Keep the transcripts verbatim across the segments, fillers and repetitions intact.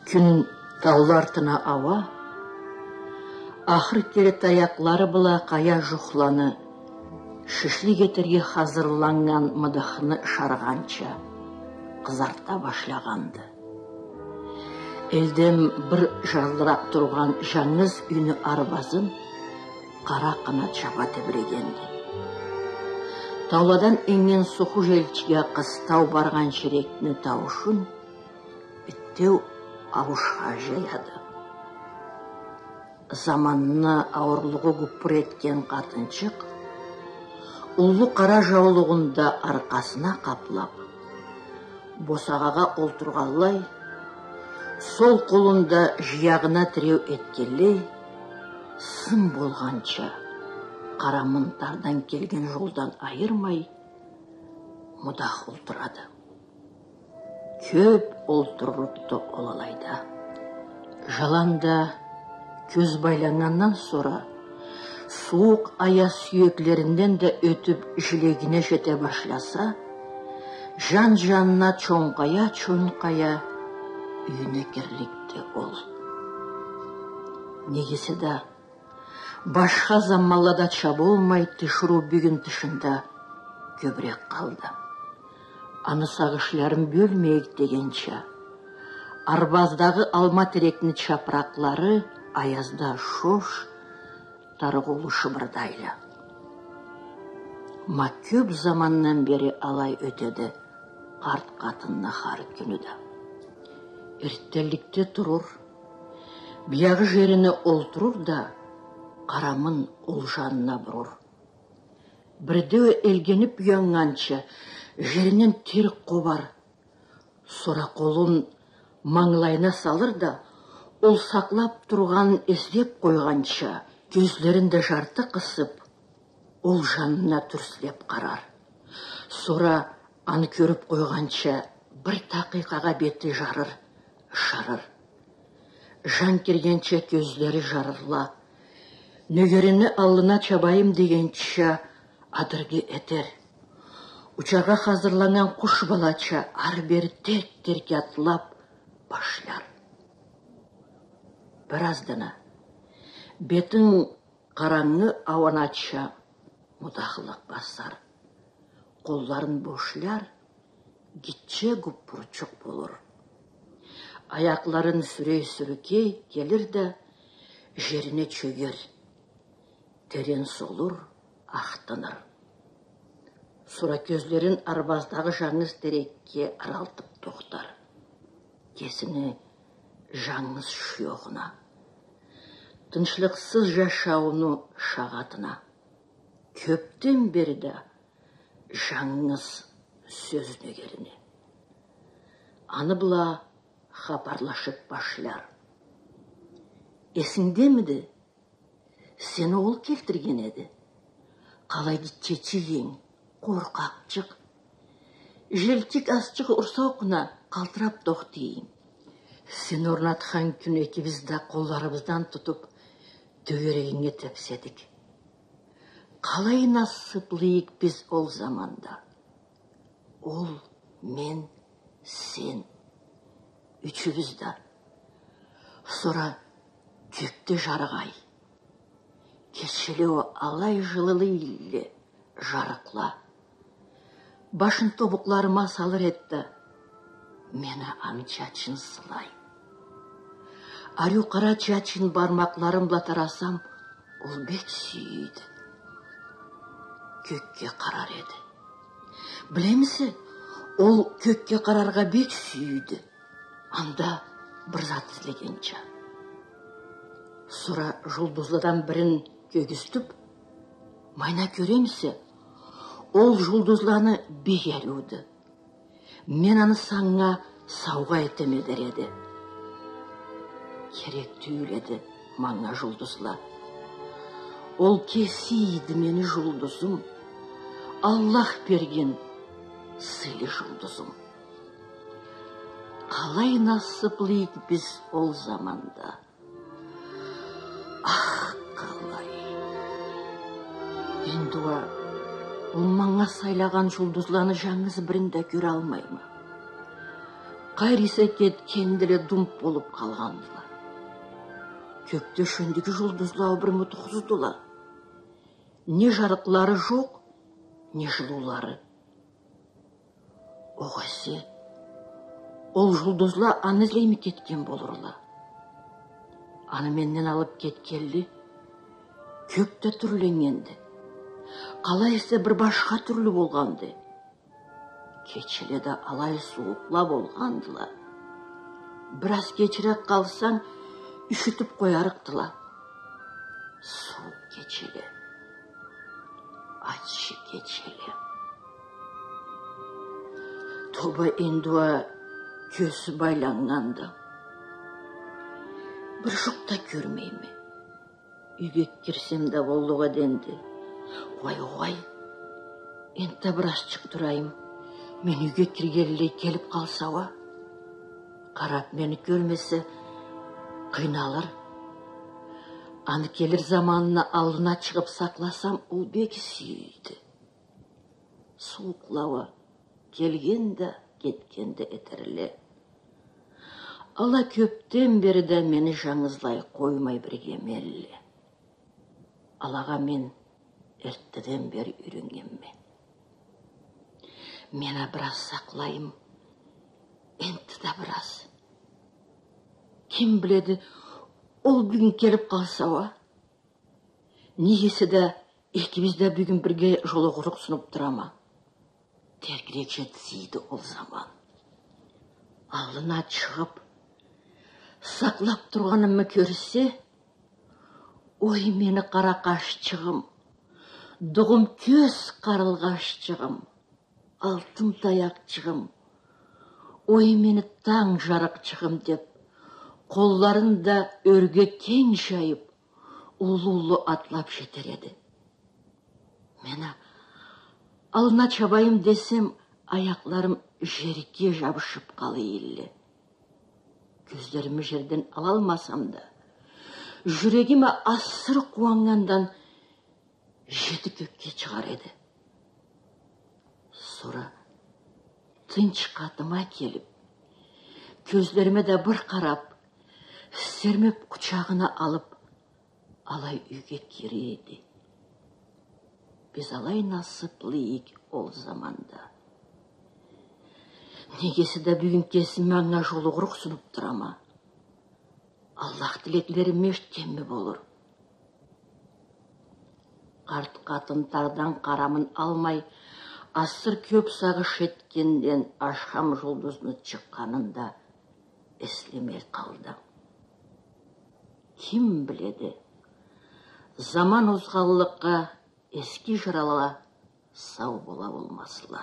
Кюн таулу артына ауа, ахыр кере таякълары бла къая жухланы, шишлик этерге хазырланнган мыдыхны шаргъанча, къызарта башлагъанды. Элден бир жарлыракъ тургъан жангыз юйню арбазын къара къанат жапа тебирегенди. Тауладан эннген суху желчиге къыстау баргъан шерекни тауушун битеу ауушха жаяды. Заманны ауурлугъу гуппур этген къатынчыкъ уллу къара жаулугъун да аркъасына къаплап, босагъагъа олтургъанлай, сол къолун да жыягъына тиреу этгенлей, сын болгъанча, къарамын тардан келген жолдан айырмай, мудах олтурады. Кёп олтурлукъду ол алайда. Жаланда кёз байланнгандан сора, сууукъ аяз сюеклеринден да ётюп, жилегине жете башласа, жан-жанына чонкъая-чонкъая юйюне кирликди ол. Неге эсе да, башха заманладача болмай, тиширыу бюгюн тышында кёбюрек къалды. Аны сагъышларын бёлмейик дегенча, арбаздагъы алма терекни чапракълары аязда шош, тарыгъыулу шыбырдайла. Ма кёп замандан бери алай ётеди къарт къатынны хар кюню да. Эрттенликде турур, биягъы жерине олтурур да, къарамын ол жанына бурур. Бирде элгенип уяннганча, жеринден терк къобар. Сора къолун мангылайына салыр да, ол сакълап тургъанын эслеп къойгъанча, кёзлерин да жарты къысып, ол жанына тюрслеп къарар. Сора аны кёрюп къойгъанча, бир такъыйкъагъа бети жарыр, ышарыр. Жан киргенча кёзлери жарырла. Нёгерини аллына чабайым дегенча, адыргы этер. Учаргъа хазырланнган къуш балача ары-бери терк-терк атлап башлар. Бир аздан а бетин къарангы ауанача мудахлыкъ басар. Къолларын бошляр, гитче гуппурчукъ болур. Аякъларын сюрей-сюркей келир да, жерине чёгер. Терен солур, ахтыныр. Сора кёзлерин арбаздагъы жангыз терекге аралтып тохтар. Кесини жангыз шуёгъуна, тынчлыкъсыз жашауну шагъатына, кёпден бери да жангыз сёз нёгерине. Аны бла хапарлашып башляр. Эсингдемиди? Сени ол келтирген эди. Къалай гитчечик эдинг, къоркъакъчыкъ. Желчик азчыкъ урса окъуна, къалтырап тохтай эдинг. Сени орнатхан кюн экибиз да къолларыбыздан тутуп, тёгерегинге тепседик. Къалай насыплы эдик биз ол заманда. Ол, мен, сен. Ючюбюз да. Сора кёкде жарыкъ ай. Кечеле уа алай жылылай эдиле жарыкъла. Башын тобукъларыма салыр эди да, мен а аны чачын сылай. Ариу къара чачын бармакъларым бла тарасам, ол бек сюе эди. Кёкге къарар эди. Билемисе, ол кёкге къараргъа бек сюе эди. Анда бир зат излегенча. Сора жулдузладан бирин кёргюзтюп, майна, кёремисе, ол жулдузланы бек ариуду. Мен аны санга саугъа этеме дер эди. Керек тюйюл эди манга жулдузла. Ол кеси эди мени жулдузум. Аллах берген сыйлы жулдузум. Къалай насыплы эдик биз ол заманда. Ах, къалай. Энди уа ол манга сайлагъан жулдузланы жангыз бирин да кёралмайма. Къайры эсе кетгендиле, думп болуп къалгъандыла. Кёкде шёндюгю жулдузла бир мутухсуздула. Не жарыкълары жокъ, не жылыулары. Огъесе, ол жулдузла аны излейми кетген болурла? Аны менден алып кетгенли, кёк да тюрленнгенди. Къала эсе бир башха тюрлю болгъанды. Кечеле да алай сууукъла болгъандыла. Бир аз кечирек къалсанг, юшютюп къоярыкъдыла. Сууукъ кечеле. Ачы кечеле. Тоба, энди уа кёзюу байланнганды. Бир жукъ да кёрмейме. Юйге кирсем да боллукъ эди энди. Угъай, угъай. Энтта бир азчыкъ турайым. Мен юйге киргенлей келип къалса уа. Къарап мени кёрмесе, къыйналыр. Аны келир заманына аллына чыгъып сакъласам, ол бек сюе эди. Сууукъла уа келген да, кетген да этерле. Ала кёпден бери да мени жангызлай къоймай биргемелле. Алагъа мен эртдеден бери юйреннгенме. Мен а бир аз сакълайым, энтта да бир аз. Ким биледи, ол бюгюн келип къалса уа? Не эсе да, экибиз да бюгюн бирге жолугъурукъ сунуп турама. Тергирек жетсе эди ол заман. Аллына чыгъып, сакълап тургъанымы кёрсе, ой, мени къара къашчыгъым, дугъум кёз къарылгъашчыгъым, алтын таякъчыгъым, ой, мени танг жарыкъчыгъым деп, къолларын да ёрге кенг жайып, уллу-уллу атлап жетер эди. Мен а аллына чабайым десем, аякъларым жерге жабышып къала эдиле. Кёзлерими жерден алалмасам да, жюрегим а асыры къууаннгандан жети кёкге чыгъар эди. Сора тынч къатыма келип, кёзлериме да бир къарап, сермеп къучагъына алып, алай юйге кире эди. Биз алай насыплы эдик ол заманда. Не эсе да бюгюн кесими анга жолугъурукъ сунуп турама. Аллах тилеклерими эшитгенми болур? Къарт къатын тардан къарамын алмай, асыры кёп сагъыш этгенден ашхам жулдузну чыкъгъанын да эслемей къалды. Ким биледи, заман озгъанлыкъгъа эски жырала сау бола болмасла.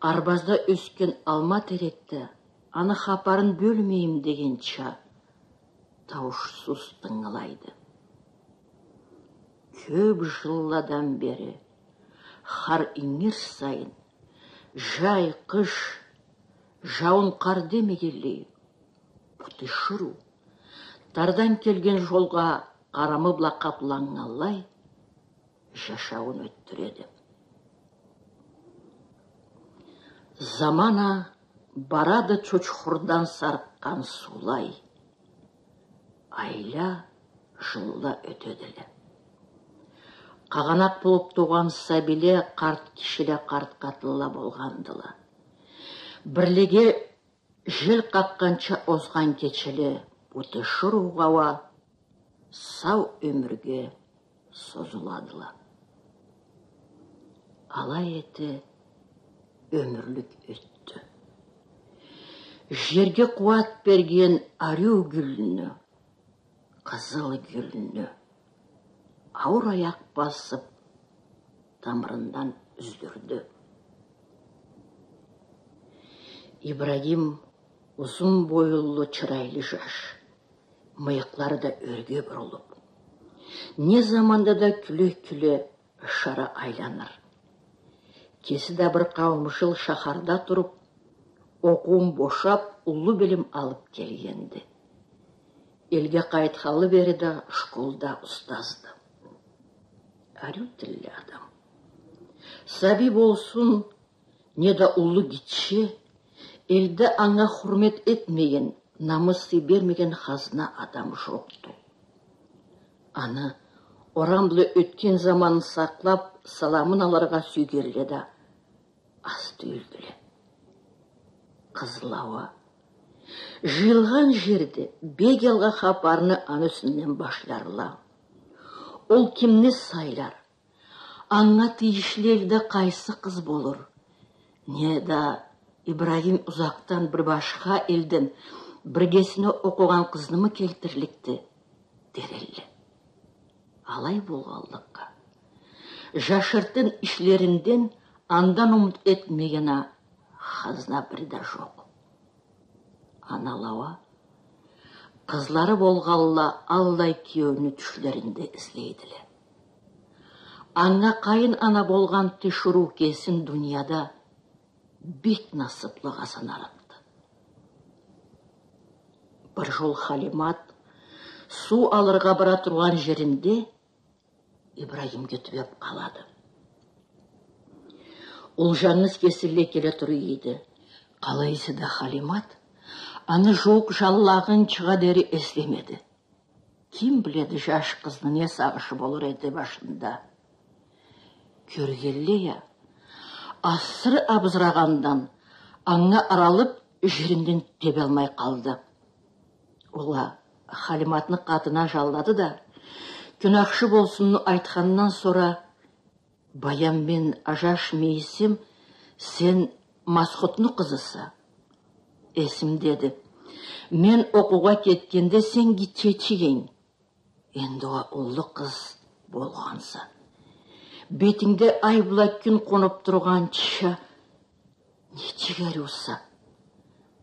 Арбазда ёсген алма терекде аны хапарын бёлмейим дегенча тауушсуз тынгылайды. Кёп жылладан бери хар ингир сайын, жай, къыш, жауун, къар демегенлей, бу тиширыу тардан келген жолгъа къарамы бла къапланнганлай жашауун ётдюреди. Заман а барады чочхурдан сарыкъгъан суулай. Айла, жылла ётедиле. Къагъанакъ болуп туугъан сабийле къарт кишиле, къарт къатынла болгъандыла. Бирлеге жел къакъгъанча озгъан кечеле бу тиширыугъа уа сау ёмюрге созуладыла. Алай эте ёмюрлюк ётдю. Жерге къууат берген ариу гюлню, къызыл гюлню ауур аякъ басып, тамырындан юздюрдю. Ибрагим узун боюнлу, чырайлы жаш, мыйыкълары да ёрге бурулуп, не заманда да кюле-кюле шара айланыр. Кеси да бир къауум жыл шахарда туруп, окъууун бошап, уллу билим алып келгенди. Элге къайтханлы бери да школда устазды. Ариу тилли адам. Сабий болсун, неда уллу-гитче, Элде анга хурмет этмеген, намыс сый бермеген хазна адам жокъду. Аны орам бла ётген заманын сакълап, саламын алыргъа сюйгенле да аз тюйюлдюле. Къызлауа. Жыйылгъан жерде бек алгъа хапарны аны юсюнден башларла. Ол кимни сайлар? Анга тийишли элде къайсы къыз болур? Неда Ибрагим узакъдан бир башха элден биргесине окъугъан къызнымы келтирликди, дер элле. Алай болгъанлыкъгъа, жашыртын ишлеринден андан умут этмеген а хазна бири да жокъ. Аналауа, къызлары болгъанла аллай киеуню тюшлеринде излейдиле. Анга къайын ана болгъан тиширыу кесин дунияда бек насыплыгъа санарыкъды. Бир жол Халимат суу алыргъа бара тургъан жеринде Ибрагимге тюбеп къалады. Ол жангыз кесинлей келе тура эди. Къалай эсе да Халимат аны жууукъ жанлагъынчыгъа дери эслемеди. Ким биледи, жаш къызны не сагъышы болур эди башында? Кёргенлей а, асыры абызырагъандан, анга аралып, жеринден тебалмай къалды. Ол а Халиматны къатына жанлады да, кюнахшы болсунну айтхандан сора: «Баям мен а жаш мийисим, сен Масхутну къызыса». Эсимдеди. Мен окъуугъа кетгенде сен гитчечик эдинг. Энди уа уллу къыз болгъанса. Бетингде ай бла кюн къонуп тургъанча, нечик ариуса.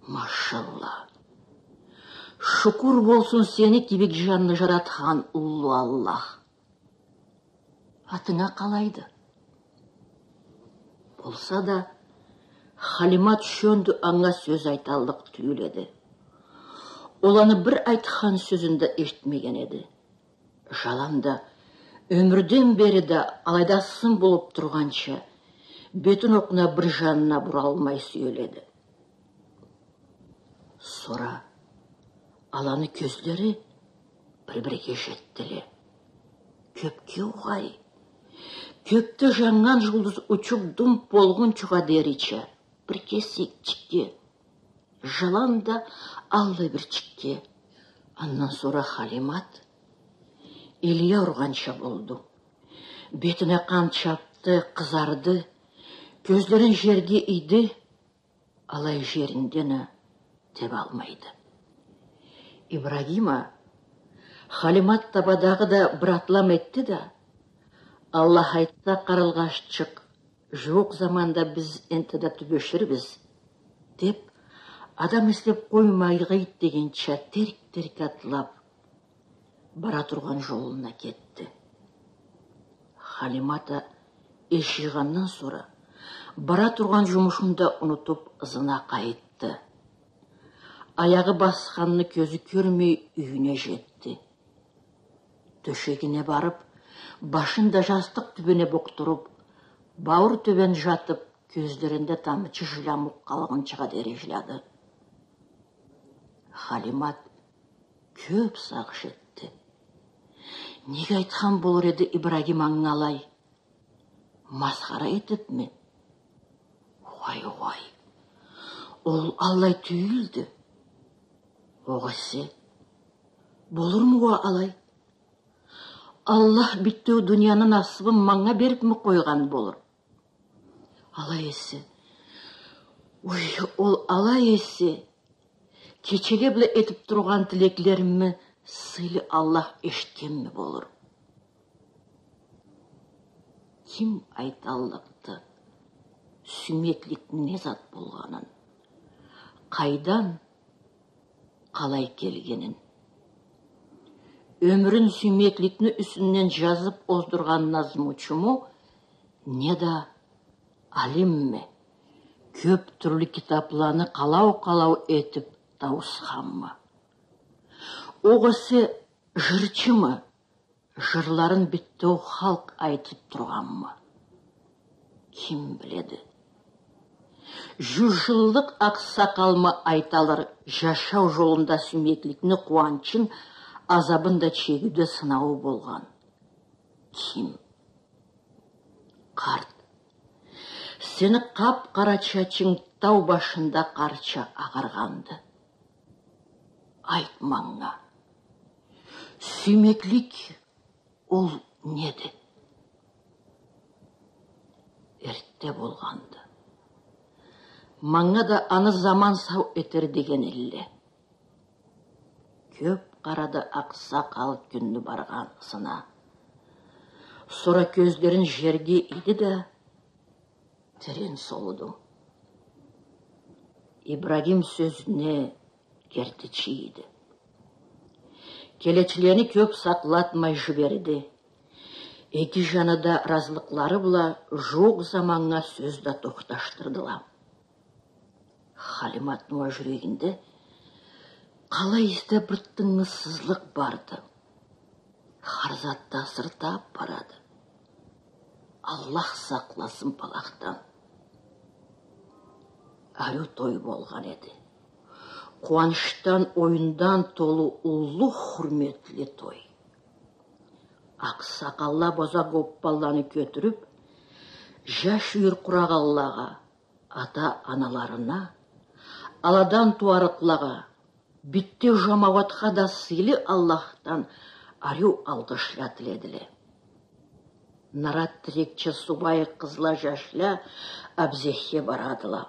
Машалла. Шукур болсун сени кибик жанны жаратхан уллу Аллах. Атынг а къалайды? Болса да, Халимат шёндю анга сёз айталлыкъ тюйюл эди. Ол аны бир айтхан сёзюн да эшитмеген эди. Жаланда, ёмюрден бери да алайда сын болуп тургъанча, бетин окъуна бир жанына буралмай сюеледи. Сора аланы кёзлери бир-бирге жетдиле. Кёпге угъай. Кёпде жаннган жулдуз учуп думп болгъунчугъа дерича, бир кесекчикге, жаланда аллай бирчикге. Андан сора Халимат элия ургъанча болду. Бетине къан чапды, къызарды, кёзлерин жерге ийди. Алай жеринден а тебалмайды. Ибрагим а, Халимат табадагъы да бир атлам этди да: «Аллах айтса, къарылгъаччыкъ, жууукъ заманда биз энтта да тюбеширбиз», — деп, адам эслеп къоймай, гъыйт дегенча, терк-терк атлап, бара тургъан жолуна кетди. Халимат а эш жыйгъандан сора, бара тургъан жумушун да унутуп, ызына къайтды. Аягъы басханны кёзю кёрмей, юйюне жетди. Тёшегине барып, башын да жастыкъ тюбюне букъдуруп, баур тёбен жатып, кёзлеринде тамчы жилямукъ къалгъынчыгъа дери жиляды. Халимат кёп сагъыш этди. Неге айтхан болур эди Ибрагим анга алай? Масхара этипми? Угъай, угъай. Ол аллай тюйюлдю. Огъесе, болурму уа алай? Аллах битеу дунияны насыбын манга берипми къойгъан болур? Алай эсе, уй, ол алай эсе, кечеге бла этип тургъан тилеклеримни сыйлы Аллах эшитгенми болур? Ким айталлыкъды сюймекликни не зат болгъанын, къайдан, къалай келгенин? Ёмюрюн сюймекликни юсюнден жазып оздургъан назмучуму, неда алимми, кёп тюрлю китапланы къалау-къалау этип тауусханмы? Огъесе жырчымы, жырларын битеу халкъ айтып тургъанмы? Ким биледи? Жюз жыллыкъ акъсакъалмы айталыр, жашау жолунда сюймекликни къууанчын, азабын да чегиуде сынауу болгъан. Ким? Къарт. Сени къап-къара чачынг тау башында къарча агъаргъанды. Айт манга, сюймеклик ол неди? Эртте болгъанды. Манга да аны заман сау этер деген элле. Кёп къарады акъсакъал кюнню баргъан ызына. Сора кёзлерин жерге ийди да, терен солуду. Ибрагим сёзюне гертичи эди. Келечилени кёп сакълатмай жиберди. Эки жаны да ыразылыкълары бла жууукъ заманнга сёз да тохташдырдыла. Халиматны уа жюрегинде къалай эсе да бир тынгысызлыкъ барды. Хар зат да асыры таап барады. Аллах сакъласын палахдан. Ариу той болгъан эди. Къууанчдан, оюндан толу уллу хурметли той. Акъсакъалла боза гоппалланы кётюрюп, жаш юйюр къурагъанлагъа, ата-аналарына, аладан тууарыкълагъа, битеу жамауатха да сыйлы Аллахдан ариу алгъышла тиледиле. Нарат тирекча субай къызла, жашла абезехге барадыла.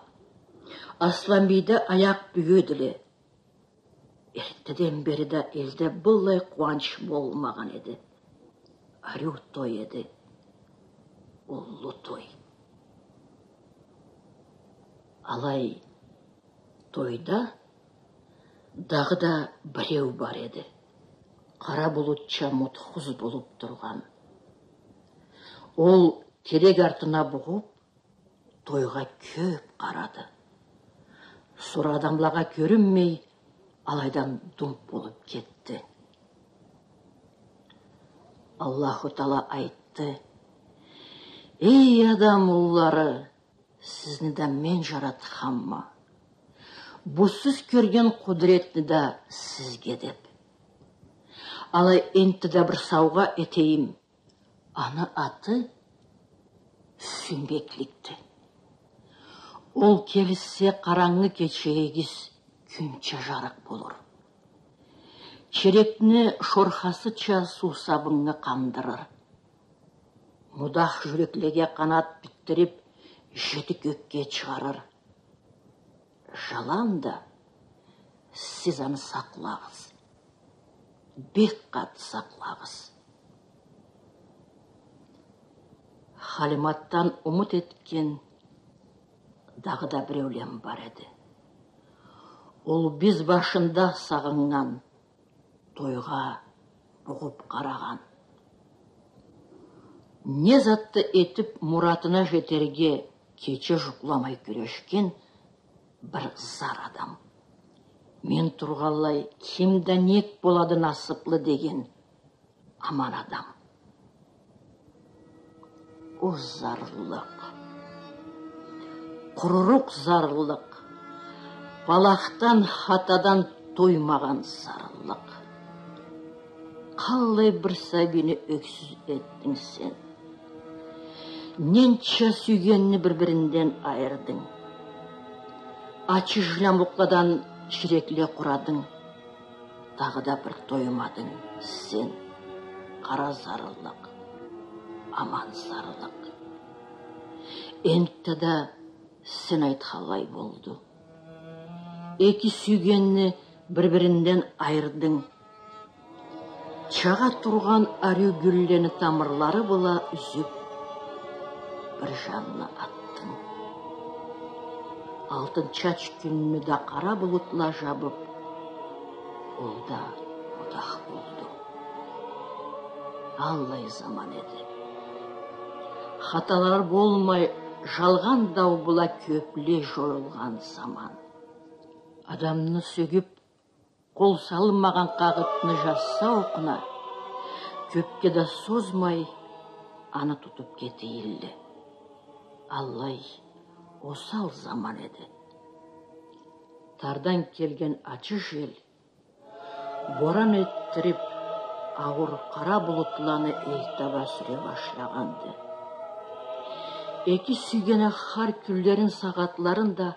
Асланбийде аякъ бюедиле. Эртдеден бери да элде быллай къууанч болмагъан эди. Ариу той эди. Уллу той. Алай тойда дагъыда биреу бар эди. Къара булутча мутхуз болуп тургъан. Ол терек артына бугъуп, тойгъа кёп къарады. Сора адамлагъа кёрюнмей, алайдан думп болуп кетди. Аллаху Таала айтды: «Эй адам уллары, сизни да мен жаратханма. Бу сиз кёрген къудретни да сизге деп. Алай энтта да бир саугъа этейим. Аны аты сюймекликди. Ол келсе, къарангы кечегигиз кюнча жарыкъ болур. Черекни шорхасыча суусабынгы къандырыр. Мудах жюреклеге къанат битдирип, жети кёкге чыгъарыр. Жаланда сиз аны сакълагъыз. Бек къаты сакълагъыз». Халиматдан умут этген дагъыда биреулен бар эди. Ол биз башында сагъыннган, тойгъа бугъуп къарагъан. Не затда этип муратына жетерге кече жукъламай кюрешген бир зар адам. Мен тургъанлай ким да нек болады насыплы деген аман адам. О зарлыкъ. Къурурукъ зарлыкъ. Палахдан, хатадан тоймагъан зарлыкъ. Къаллай бир сабийни ёксюз этдинг сен. Ненча сюйгенни бир-биринден айырдынг. Ачы жилямукъладан чирекле къурадынг. Дагъыда бир тоймадынг сен, къара зарлыкъ, аман зарлыкъ. Энтта да сен айтханлай болду. Эки сюйгенни бир-биринден айырдынг. Чагъа тургъан ариу гюллени тамырлары бла юзюп, бир жанына атдынг. Алтын чач кюнню да къара булутла жабып, ол да мудах болду. Аллай заман эди. Хаталары болмай, жалгъан дау бла кёпле жоюлгъан заман. Адамны сёгюп, къол салынмагъан къагъытны жазса окъуна, кёпге да созмай, аны тутуп кетейилле. Аллай осал заман эди. Тардан келген ачы жел боран этдирип, ауур къара булутланы эл таба сюре башлагъанды. Эки сюйгени хар кюнлерин, сагъатларын да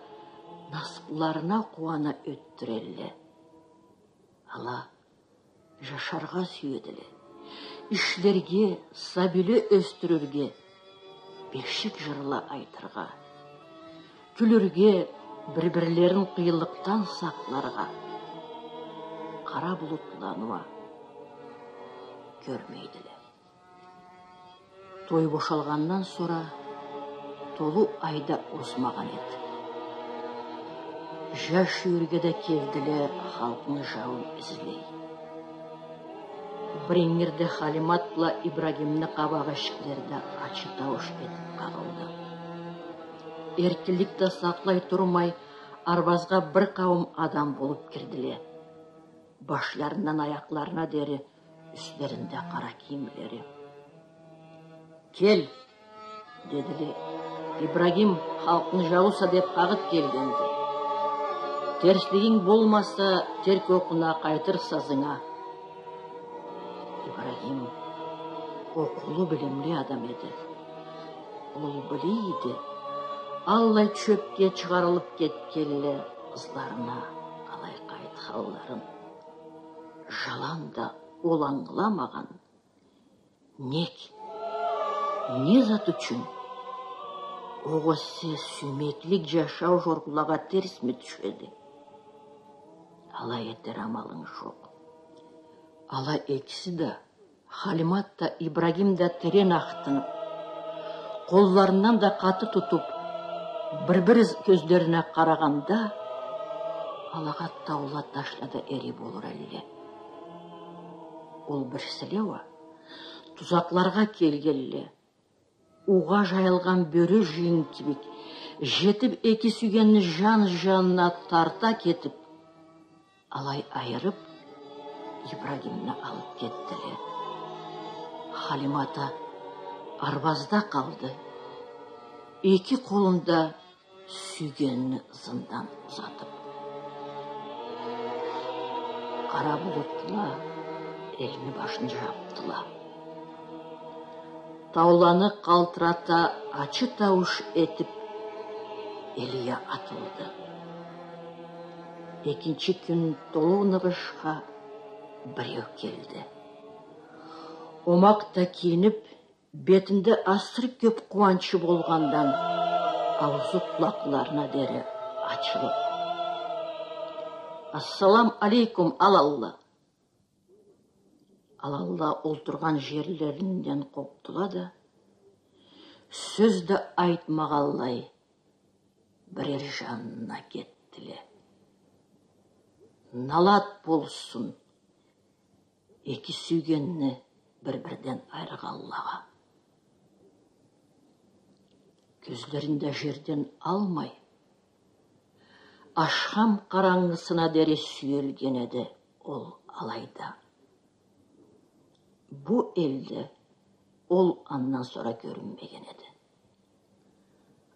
насыпларына къууана ётдюрелле. Ала жашаргъа сюедиле, ишлерге, сабийле ёсдюрюрге, бешик жырла айтыргъа, кюлюрге, бир-бирлерин къыйынлыкъдан сакъларгъа. Къара булутланы уа кёрмейдиле. Той бошалгъандан сора толу ай да озмагъан эди. Жаш юйюрге да келдиле халкъны жауун излей. Бир ингирде Халимат бла Ибрагимни къабакъ эшиклери да ачы таууш этип къагъылды. Эркинлик да сакълай турмай, арбазгъа бир къауум адам болуп кирдиле. Башларындан аякъларына дери юслеринде къара кийимлери. «Кел, — дедиле, — Ибрагим халкъны жаууса деп къагъыт келгенди. Терслигинг болмаса, терк окъуна къайтырса ызынга». Ибрагим окъуулу, билимли адам эди. Ол биле эди, аллай чёпге чыгъарылып кетгенле ызларына къалай къайтханларын. Жаланда ол ангыламагъан. Нек? Не зат ючюн? Огъесе сюймеклик жашау жорукълагъа терсми тюшеди? Алай этер амалынг жокъ. Ала экиси да, Халимат да, Ибрагим да, терен ахтынып, къолларындан да къаты тутуп, бир-бир кёзлерине къарагъанда, алагъа таула, ташла да эрий болур элле. Ол бирсиле уа тузакъларгъа келгенле, уугъа жайылгъан бёрю жыйын кибик, жетип, эки сюйгенни жан-жанына тарта кетип, алай айырып, Ибрагимни алып кетдиле. Халимат а арбазда къалды, эки къолунда сюйгенини ызындан узатып. Къара булутла элни башын жапдыла. Тауланы къалтырата, ачы таууш этип, эл уя атылды. Экинчи кюн толу ныгъышха биреу келди. Омакъ да кийинип, бетинде асыры кёп къууанчы болгъандан, ауузу къулакъларына дери ачылып: «Ассалам алейкум, аланла!» Аланла олтургъан жерлеринден къопдула да, сёз да айтмагъанлай, бирер жанына кетдиле. Налат болсун эки сюйгенни бир-бирден айыргъанлагъа. Кёзлерин да жерден алмай, ашхам къарангысына дери сюелген эди ол алайда. Бу элде ол андан сора кёрюнмеген эди.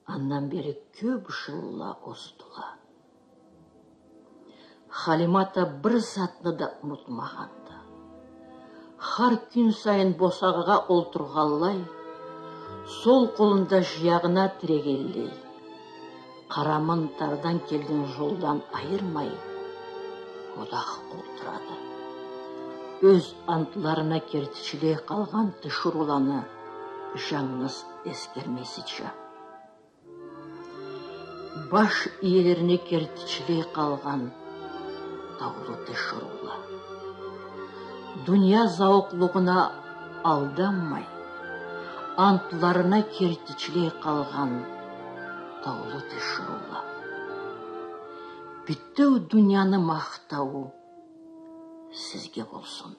Андан бери кёп жылла оздула. Халимат а бир затны да унутмагъанды. Хар кюн сайын босагъагъа олтургъанлай, сол къолун да жыягъына тирегенлей, къарамын тардан келген жолдан айырмай, одах олтурады. Ёз антларына кертичилей къалгъан тиширыуланы жангыз эсгермесича. Баш иелерине кертичилей къалгъан таулу тиширыула. Дуния зауукълугъуна алданмай, антларына кертичилей къалгъан таулу тиширыула. Битеу дунияны махтауу сизге болсун.